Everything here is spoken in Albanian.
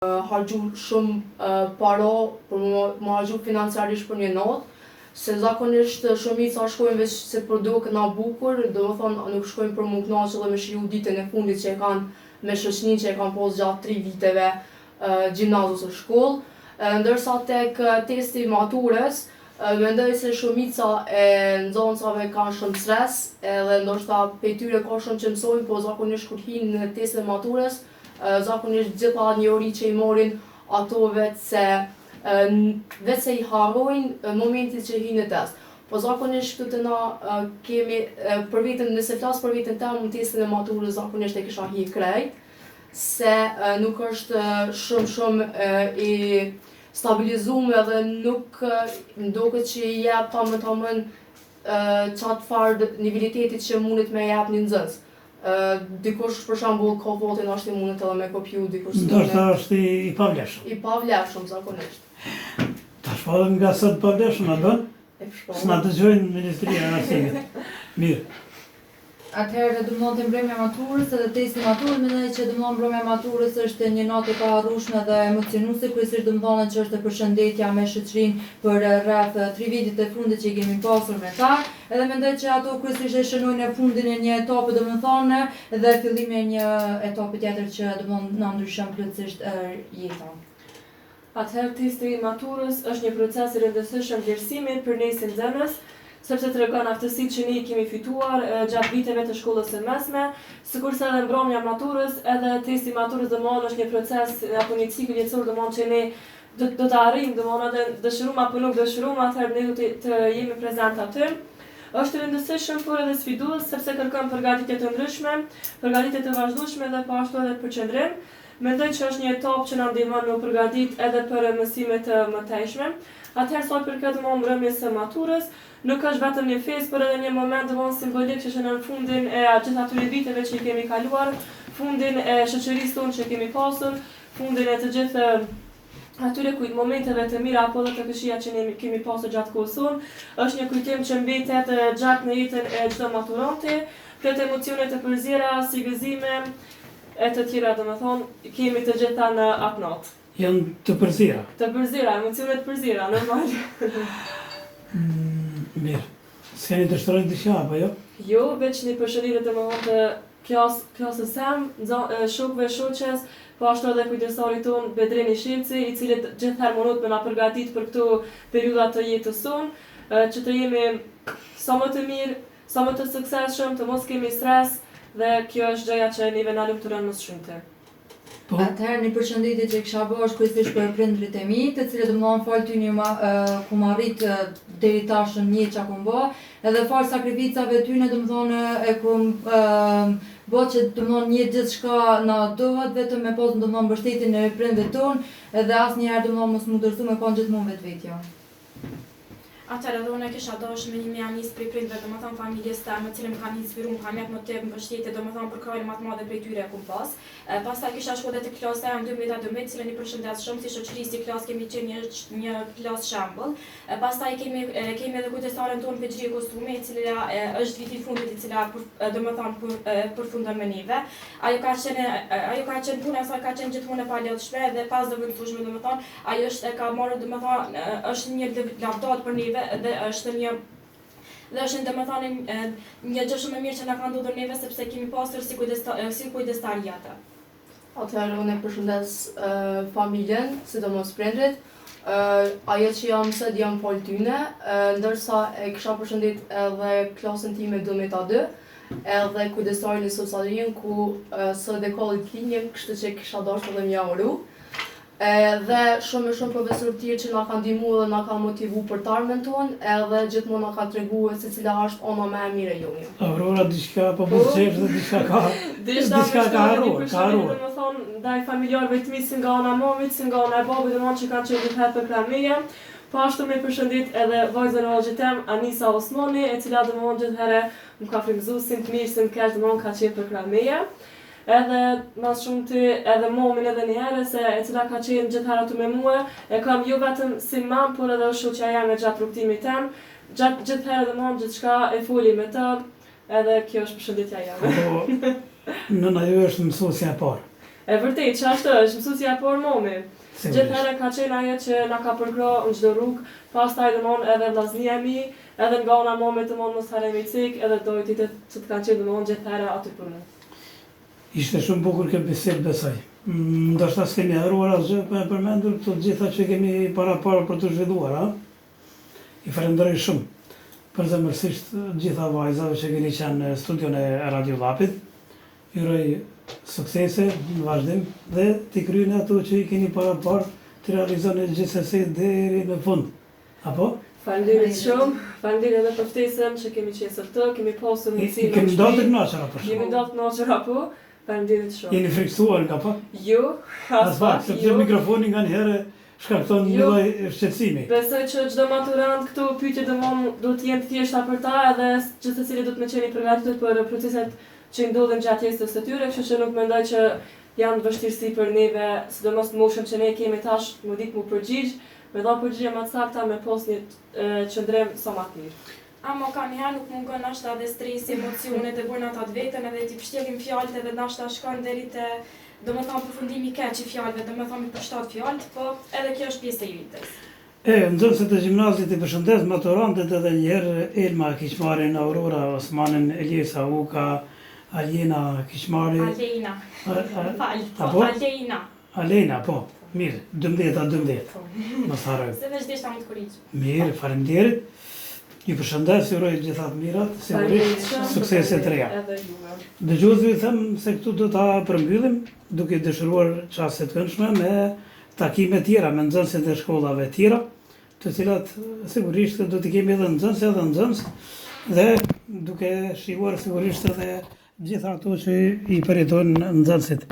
Harxhu shumë para për me harxhu financiarisht për një natë, se zakonisht shumica shkojnë veç se po duket na bukur, domethënë nuk shkojnë për m'u kënaqë edhe me shiju ditën e fundit që e kanë me shoqninë që e kanë pas gjatë tri viteve gjimnaz ose shkollë. Ndërsa tek testi i maturës, mendoj se shumica e nxënësave kanë shumë stres edhe ndoshta prej tyre ka shumë që mësojnë, po zakonisht kur hyjnë në testin e maturës, Zakonisht gjitha njohuritë që i marrin ato veçse veçse i harrojnë momentin që hyjnë në test. Po zakonisht këtu te na kemi për veten, nëse flas për veten teme, në testin e maturës zakonisht e kisha hi krejt, se nuk është shumë shumë i stabilizum edhe nuk më duket që i jep tamam tamam qat farë niveliteti që mundet me jep një nxënës. Dikush për shembull ka fatin është i mundet edhe me kopju, dikush s'mundet. Ndoshta është i pavlefshëm. I pavlefshëm zakonisht. Ta shpallim nga sot të pavlefshëm, a bën? S'na dëgjojnë Ministria e Arsimit. Mirë. Atëherë domethënë te mbrëmja e maturës edhe testi i maturës, mendoj që domethënë mbrëmja e maturës është një natë e paharrueshme dhe emocionuese, kryesisht domethënë që është përshëndetja me shoqërinë për rreth tri vitet e fundit që i kemi pasur me ta. Edhe mendoj që ato kryesisht e shënojnë fundin e një etape domethënë dhe fillimin e një etape tjetër që domethënë na ndryshon plotësisht jetën. Atëherë testi i maturës është një proces i rëndësishëm vlerësimi për ne si nxënës, sepse tregon aftësitë që ne i kemi fituar gjatë viteve të shkollës së mesme, sikurse edhe mbrëmja e maturës, edhe testi i maturës domethënë është një proces apo një cikël jetësor domethënë që ne do do ta arrijmë, domethënë edhe dëshirum apo nuk dëshirum, atëherë ne do të, të jemi prezent aty. Është i rëndësishëm, por edhe sfidues, sepse kërkon përgatitje të ndryshme, përgatitje të vazhdueshme dhe po ashtu edhe përqendrim. Mendoj që është një etapë që na ndihmon me u përgatit edhe për mësime të mëtejshme. Atëherë sa i përket domethënë mbrëmjes së maturës, nuk është vetëm një festë, por edhe një moment domethënë simbolik që shënon fundin e gjithë atyre viteve që i kemi kaluar, fundin e shoqërisë tonë që kemi pasur, fundin e të gjithë atyre kujt momenteve të mira apo edhe të këqija që ne kemi pasur gjatë kohës sonë, është një kujtim që mbetet gjatë në jetën e çdo maturanti, plot emocione të përziera, si gëzime e të tjera, domethënë, kemi të gjitha në atë natë. Janë të përziera. Të përziera, emocione të përziera, normal. Mm, mirë. S'keni dëshironi diçka apo jo? Jo, veç një përshëndetje domethënë të klas, klasës sem, shokëve, shoqes, po ashtu edhe kujdestarit tonë Bedri Nishevci, i cili gjithherë mundohet me na përgatit për këto periudha të jetës sonë, që të jemi sa më të mirë, sa më të suksesshëm, të mos kemi stres dhe kjo është gjëja që neve na lumturon më së shumti. Po. Atëherë një përshëndetje që kisha bërë është kryesisht për prindërit e mi, të cilët domethënë falë tyne ma, kum arrit deri tash në jetë që kum bë, edhe falë sakrificave tyne domethënë e kum bë që domethënë një gjithçka na dohet vetëm me pas domethënë mbështetjen e prindërve tonë, edhe asnjëherë domethënë mos mu dorëzu me kon gjithmonë vetvetja. Atëherë edhe unë kisha dashur me një me ja nis prej prindve, domethënë familjes teme, të cilët më kanë inspiru, më kanë jep motiv, mbështetje, domethënë përkrahjen ma të madhe prej tyre e kum pas. Pastaj kisha shku edhe te klasa jem 12 a 12, cilën i përshëndes shumë, si shoqëri, si klasë kemi qenë një një klasë shembull. Pastaj kemi kemi edhe kujdestaren tonë Fexhrie Kostumi, e cila është viti i fundit i cila domethënë përfundon me neve. Ajo ka qenë ajo ka qenë puna e saj ka qenë gjithmonë e palodhshme dhe pazëvendësueshme, domethënë Ajo është e ka marrë domethënë është një lavdatë për neve dhe është një dhe është domethënë një gjë shumë e mirë që na ka ndodhur neve sepse kemi pasur si kujdestar si kujdestari atë. Atëherë unë e përshëndes familjen, sidomos prindrit. Ajo që jam sot jam falë tyne, ndërsa e kisha përshëndet edhe klasën time 12 A2, edhe kujdestarin e Sadriun ku sot e ka ditëlindjen, kështu që kisha dashur edhe me ia uru. Edhe shumë e shumë profesorë tjerë që na kanë ndihmu edhe na kanë motivu për të ardhmen tonë, edhe gjithmonë na kanë tregu se cila është ana më e mirë e jonja. Aurora diçka po buzëqesh dhe diçka ka diçka ka harruar, ka harruar. Domethënë ndaj familjarëve të mi si nga ana e mamit, si nga ana e babit, domethënë që kanë qenë gjithherë përkrah meje. Po ashtu me përshëndet edhe vajzën e hoxhit tem, Anisa Osmani, e cila domethënë gjithherë më ka frymëzu si në të mirë, si në të keq, domethënë ka qenë përkrah meje. Edhe ma shumti edhe momin edhe një herë se e cila ka qenë gjithherë aty me mue, e kam jo vetëm si mamë por edhe është shoqja jeme gjatë rrugëtimit tem, gjatë gjithherë domethënë gjithçka e foli me të, edhe kjo është përshëndetja jeme. Po, nëna juaj është mësuesja e parë. E vërtet, që ashtu është, mësuesja e parë momi. Sigurisht. Gjithherë ka qenë ajo që na ka përkrah në çdo rrugë, pastaj domthon edhe vllaznia e mi, edhe nga ana e mamit domthon mos harroj me cek, edhe dojët e që të kanë qenë domthon gjithherë aty për mua. Ishte shumë bukur kjo bisedë besoj. Ndoshta s'kemi harruar asgjë pa e përmendur këto të gjitha që kemi paraparë për t'u zhvilluar, a? I falënderoj shumë përzemërsisht të gjitha vajzave që keni qenë në studion e Radio Llapit. Ju uroj suksese në vazhdim dhe t'i kryeni ato që i keni paraparë t'i realizoni gjithsesi deri në fund. Apo? Faleminderit shumë, faleminderit edhe për ftesën që kemi qenë sot këtu, kemi pasur mundësi me Kemi dalë të kënaqura për shkak. Jemi dalë të kënaqura po. Faleminderit shumë. Jeni frikësuar nga pak? Jo, as pak, sepse jo. mikrofoni nganjëherë shkakton një jo. lloj shqetësimi. Besoj që çdo maturant këto pyetje domthon do të jenë të thjeshta për ta edhe gjithsecili do të me qenë i përgatitur për proceset që i ndodhin gjatë jetës së tyre, kështu që nuk mendoj që janë vështirësi për neve, sidomos në moshën që ne kemi tash, me ditë mu përgjigj, me dhanë përgjigje ma të sakta, me pas një qëndrim sa ma të mirë. Ama kanjëherë nuk mungon nashta edhe stresi, emocionet e bojnë ata të vetën edhe t'i pshtjellin fjalët edhe nashta shkon deri te domethënë përfundimi i keq i fjalëve, domethënë m'i përshtat fjalët, po edhe kjo është pjesë e jetës. E, nxënësit e gjimnazit i përshëndes, maturantët edhe një herë Elma Kiçmarin, Aurora Osmanin, Eliesa Uka, Aljena Kiçmari. Alejna. Më fal, po Alejna. Alejna, po. Mirë, 12 a 12. Po. Mos harroj. Se veç deshta me të korrigj. Mirë, faleminderit. Ju përshëndes, ju uroj gjitha të mirat, sigurisht suksese të reja. Dëgjuesve ju them se këtu do ta përmbyllim, duke dëshiruar çaste të këndshme me takime tjera me nxënësit e shkollave tjera, të cilat sigurisht do t'i kemi edhe nxënëse edhe nxënës dhe duke shijuar sigurisht edhe gjitha ato që i përjetojnë nxënësit.